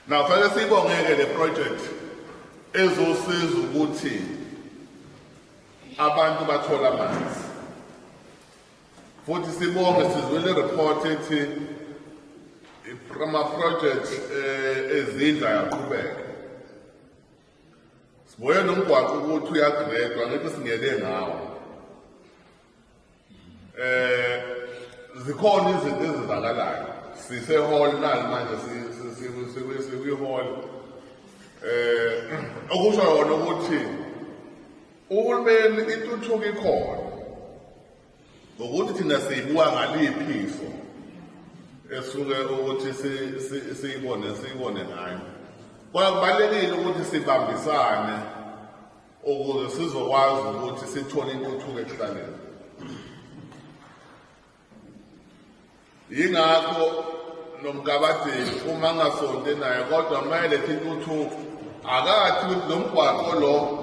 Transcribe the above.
Now fanele siyibongeke le project ezosiza ukuthi abantu bathole amanzi. Futhi sibonge sizwile report ethi ama-project ezindlu ayaqhubeka. Sibuye nomgwaqo ukuthi uyagredwa ngithi singene ngawo. Zikhona izinto ezizakalayo. Sise hall nali manje sikwi hall. Okusho yona ukuthi uhulumeni intuthuko ikhona. Ngokuthi thina siyibuka ngaliphi iso esuke ukuthi siyibone ngayo. Kodwa kubalulekile ukuthi sibambisane ukuze sizokwazi ukuthi sithole intuthuko ekuhlaleni. Yingakho nomgabadeli uma ngasonte naye kodwa uma eletha intuthuko akathi ukuthi lo mgwaqo lo